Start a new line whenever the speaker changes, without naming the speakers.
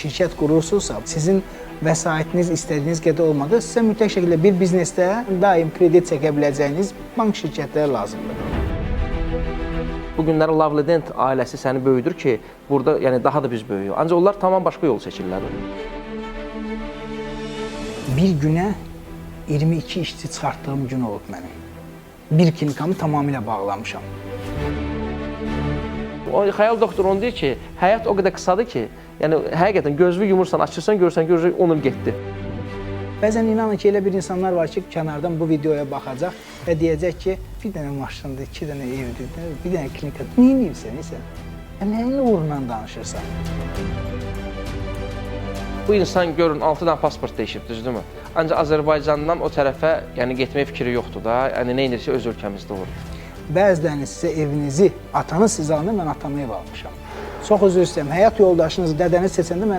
Şirkət qurursunuzsa, sizin vəsaitiniz istədiyiniz qədər olmadı, sizə mütləq şəkildə bir biznesdə daim kredit çəkə biləcəyiniz bank şirkətləri lazımdır.
Bu günləri Lovely Dent ailəsi səni böyüdür ki, burada yəni daha da biz böyüyük. Ancaq onlar tamam başqa yol seçirlər.
Bir günə 22 işçi çıxartdığım gün olub mənim. Bir klinikamı tamamilə bağlamışam.
O xəyal doktoru onu deyir ki, həyat o qədər qısadır ki, yəni həqiqətən gözünü yumursan, açırsan, görürsən ki, 10 il getdi.
Bəzən inanın ki, elə bir insanlar var ki, kənardan bu videoya baxacaq və deyəcək ki, bir dənə maşındır, iki dənə evdir, bir dənə klinika. Nə edirsən sən? Ya nəyin uğrundan danışırsan?
Bu insan görün 6 dənə pasport dəyişib, düzdürmü? Ancaq Azərbaycandan o tərəfə, yəni getməyə fikri yoxdur da. Yəni nə edirsə öz ölkəmizdə olur.
Bəziləriniz sizə evinizi, atanız sizə alanda mən atama ev almışam. Çox üzr istəyirəm. Həyat yoldaşınız, dədəniz seçəndə mən